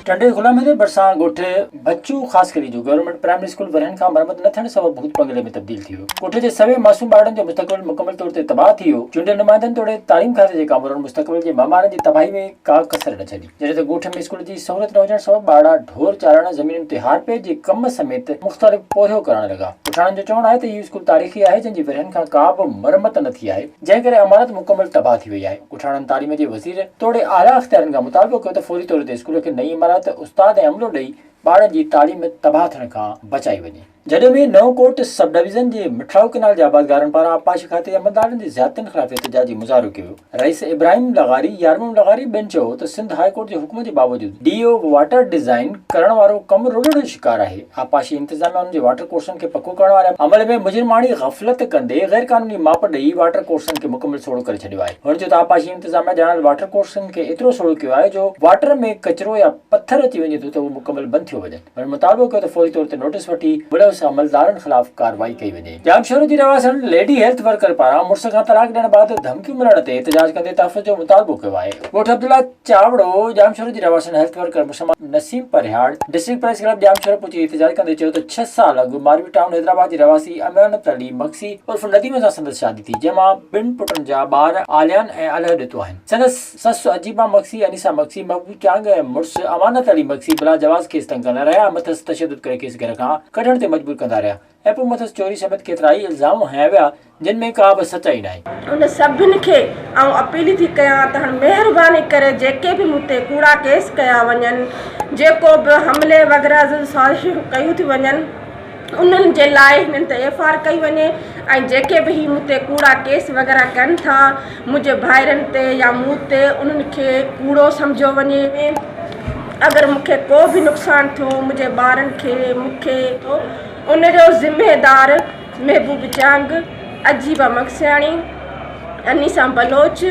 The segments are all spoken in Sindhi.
ٽنڊي غلام حيدر ڀرسان ڳوٺ بچو خاصخيلي جو گورنمينٽ پرائمري اسڪول ورهين کان مرمت نه ٿيڻ سبب ڀوت بنگلي ۾ تبديل ٿي ويو. ڳوٺ جي سوين معصوم ٻارڙن جو مستقبل مڪمل طور تي تباهه ٿي ويو. چونڊيل نمائندن توڙي تعليم کاتي جي ڪامورن مستقبل جي معمارن جي تباهي ۾ ڪا ڪسر نه ڇڏي. جڏهن ته ڳوٺ ۾ اسڪول جي سهولت نه هجڻ سبب ٻارڙا ڍور چارڻ، زمينن تي هارپي جي ڪم سميت مختلف پورهيو ڪرڻ لڳا. ڳوٺاڻن جو چوڻ آهي ته هي اسڪول تاريخي آهي جنهن جي ورهين کان ڪا به مرمت نه ٿي آهي جنهن ڪري عمارت مڪمل تباهه ٿي وئي آهي. ڳوٺاڻن تعليم جي وزير توڙي اعليٰ اختيارين کان مطالبو ڪيو ته فوري طور تي اسڪول کي نئين عمارت، استاد ۽ عملو ڏئي ٻارڙن جي تعليم تباهه ٿيڻ کان بچائي وڃي. جڏهن ۾ نئون ڪوٽ سب ڊويزن جي مٺڙائو ڪئنال جي آبادگارن پاران آبپاشي کاتي جي عملدارن جي زيادتين خلاف احتجاجي مظاهرو ڪيو ويو. رئيس ابراهيم لغاري، يارمحمد لغاري ٻين چيو ته سنڌ هاء ڪورٽ جي حڪم جي باوجود ڊي او واٽر ڊزائين ڪرڻ وارو ڪم رولڙو جو شڪار آهي، آبپاشي انتظاميا انهن جي واٽر ڪورسن کي پڪو ڪرڻ واري عمل ۾ مجرماڻي غفلت ڪندي غير قانوني ماپ ڏئي واٽر ڪورسن کي مڪمل سوڙهو ڪري ڇڏيو آهي. هن چيو ته آبپاشي انتظاميا ڄاڻايل واٽر ڪورسن کي ايترو سوڙهو ڪيو آهي جو واٽر ۾ ڪچرو يا پٿر اچي وڃي ٿو ته اهو مڪمل بند ٿيو وڃن. هن مطالبو ڪيو ته فوري طور تي نوٽيس وٺي ملوث عملدارن خلاف ڪارروائي ڪئي وڃي. ڄامشورو جي رهواسڻ ليڊي هيلٿ ورڪر پاران مڙس کان طلاق ڏيڻ بعد ڌمڪيون ملڻ تي احتجاج ڪندي تحفظ جو مطالبو ڪيو آهي. ڳوٺ عبدالله چاوڙو ڄامشورو جي رهواسڻ health worker Musammat Naseem Parhiyar district press club Jamshoro پهچي احتجاج ڪندي چيو ته ڇهه سال اڳ ماروي ٽائون حيدرآباد جي رهواسي امانت علي مگسي عرف نديم سان سندس شادي ٿي جنهن مان ٻن پٽن جا ٻار عاليان ۽ الهه ڏتو آهن. سندس سس عجيبه مگسي، انيسه مگسي، محبوب چانگ ۽ مڙس امانت علي مگسي بلا جواز کيس تنگ ڪندا رهيا ۽ مٿس تشدد ڪري کيس گهر کان ڪڍڻ تي مجبور ڪندا رهيا ۽ پوء مٿس چوري سميت ڪيترائي الزام هنيا ويا جن ۾ ڪا به سچائي ناهي. ان سڀن کي آئون اپيل ٿي ڪيان ته هاڻ مهرباني ڪري جيڪي به مون تي ڪوڙا ڪيس ڪيا وڃن جيڪو به حملي وغيره جون سازشون ڪيون ٿيون وڃن انهن جي لاء هنن تي ايف آر ڪئي وڃي ۽ جيڪي به هي مون تي ڪوڙا ڪيس وغيره ڪن ٿا منهنجي ڀائرن تي يا مون تي انهن کي ڪوڙو سمجهيو وڃي اگر مون کي ڪو به نقصان ٿيو منهنجي ٻارن کي مون کي ان جو ذميدار محبوب چانگ عجيبه مگسياڻي انيسا بلوچ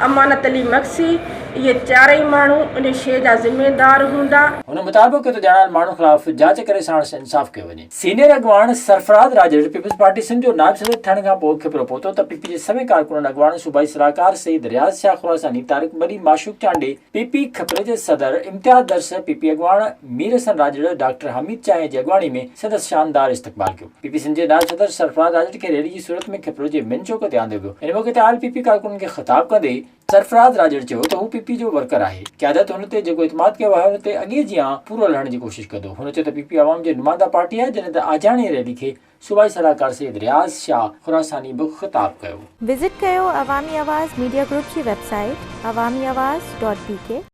امانت علي مگسي اهي چارئي ماڻهو ان شيء جا ذميدار هوندا. هن مطالبو ڪيو ته ڄاڻايل ماڻهن خلاف جاچ ڪري ساڻس انصاف ڪيو وڃي. سينيئر اڳواڻ سرفراز راڄڙ پيپلز پارٽي سنڌ جو نائب صدر ٿيڻ کان پوء کپرو پهتو ته پي پي جي سوين ڪارڪنن اڳواڻن صوبائي صلاحڪار سيد رياض شاهه خراساني، طارق مري، معشوق چانڊيي، پي پي کپري جي صدر امتياز درس، پي پي اڳواڻ مير حسن راڄڙ، ڊاڪٽر حميد چانهه جي اڳواڻي ۾ سندس شاندار استقبال ڪيو. پي پي سنڌ جي نائب صدر سرفراز راڄڙ کي ريلي جي صورت ۾ کپرو جي مين چوڪ تي آندو ويو. ان موقعي تي آيل پي پي ڪارڪنن کي خطاب ڪندي سرفراز راڄڙ چيو ته هو پي پي جو ورڪر آهي، قيادت هن تي جيڪو اعتماد ڪيو آهي ان تي اڳي جيان پورو لهڻ جي ڪوشش ڪندو. هن چيو ته پي پي عوام جي نمائنده پارٽي آهي، جڏهن ته آجياڻي ريلي کي صوبائي صلاحڪار سيد رياض شاهه خراساني به خطاب ڪيو. وزٽ ڪيو عوامي آواز ميڊيا گروپ جي website Awami Awaz dot B K.